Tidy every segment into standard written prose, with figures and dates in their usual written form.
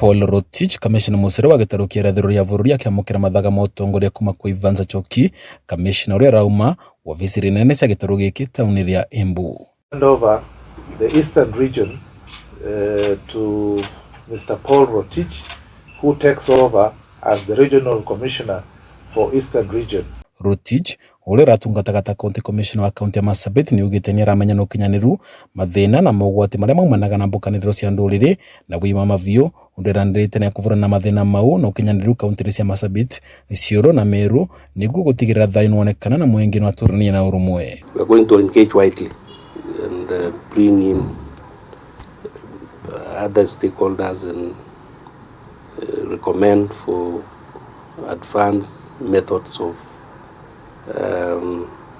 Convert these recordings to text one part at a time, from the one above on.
Paul Rotich, kamishna mucere wa gĩtarũ kĩa irathĩro rĩa bũrũri, akĩamũkĩra mathaga ma ũtongoria kuma kwĩ Evans Achoki, kamishna ũrĩa arauma wabici nene cia gĩtarũ gĩkĩ taũni rĩa Embu. Hand over the Eastern region to Mr. Paul Rotich, who takes over as the Regional Commissioner for Eastern Region. Rotich, ũrĩa ũratungataga ta County Commissioner wa kaunti ya Marsabit, nĩaugĩte nĩaramenya na ũkinyanĩru mathĩna na mogwati marĩa maumanaga na mbũkanĩrĩro cia ndũrĩrĩ na wĩima mabiũ, ũndũ eranĩrĩte nĩekũhũrana na mathĩna mau na ũkinyanĩru kaunti-inĩ cia Marsabit, Isiolo na Meru nĩguo gũtigĩrĩra thayũ nĩwonekana na mũingĩ nĩwatũrania na ũrũmwe. We are going to engage widely and bring in other stakeholders and recommend for advanced methods of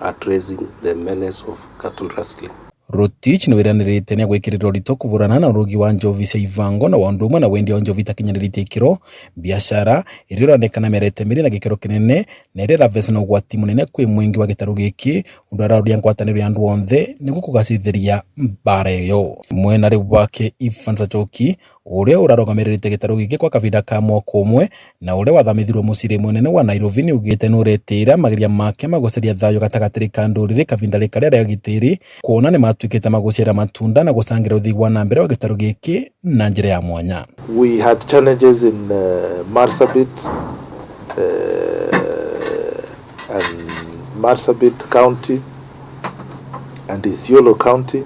addressing the menace of cattle rustling. Rotich nĩwĩranĩrĩte nĩagwĩkĩrĩra ũritũ kũhũrana na ũrogi wa njovi cia ivango na ũndũ ũmwe na wendia wa njovi itakinyanĩrĩtie ikĩro, biacara ĩrĩa ĩronekana mĩerete mĩrĩ na gĩkĩro kĩnene na ĩrĩa ĩravecana na ũgwati mũnene kwĩ mũingĩ wa gĩtarũ gĩkĩ, ũndũ araũria ngwatanĩro ya andũ othe nĩguo kũgacĩrithĩria mbara ĩyo. Mwena rĩu wake Evans Achoki, ũrĩa ũrarũgamĩrĩrĩte gĩtarũ gĩkĩ kwa kahinda ka mwaka ũmwe na ũrĩa wathamithirio mũciĩ mũnene wa Nairobi, nĩaugĩte nĩũretĩĩra mageria make ma gũcaria thayũ gatagatĩ ka ndũrĩrĩ kahinda karĩa rĩa gitĩri, kuona nĩmatuĩkĩte ma gũciara matunda na gũcangĩra ũthii wa na mbere wa gĩtarũ gĩkĩ na njĩra ya mwanya. We had challenges in Marsabit and Marsabit County and Isiolo County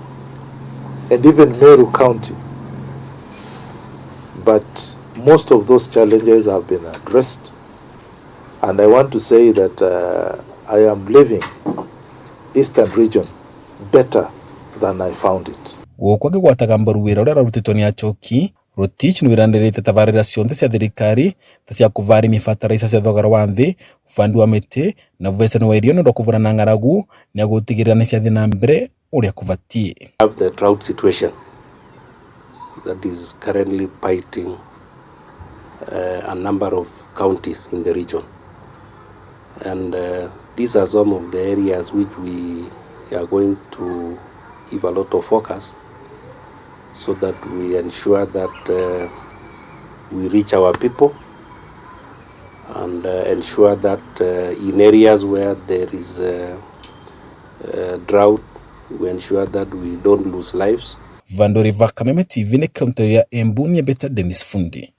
and even Meru County. But most of those challenges have been addressed, and I want to say that I am leaving Eastern Region better than I found it. Gũkũ akĩgwataga mbaru wĩra ũrĩa ũrarutĩtwo nĩ Achoki, Rotich nĩwĩranĩrĩte tabarĩra ciothe cia thirikari ta cia kũvarĩmia bataraitha cia thogora wa thĩ, ũbandi wa mĩtĩ na ũvecani wa irio nĩũndũ wa kũhũrana na ng'aragu, nĩagũtigĩrĩra nĩciathiĩ na mbere ũrĩa kũbatiĩ. Have the drought situation that is currently biting a number of counties in the region. And these are some of the areas which we are going to give a lot of focus so that we ensure that we reach our people and ensure that in areas where there is drought, we ensure that we don't lose lives. Vandori va Kameme TV nĩ kaunti ya Embu, nĩ Dennis Fundi.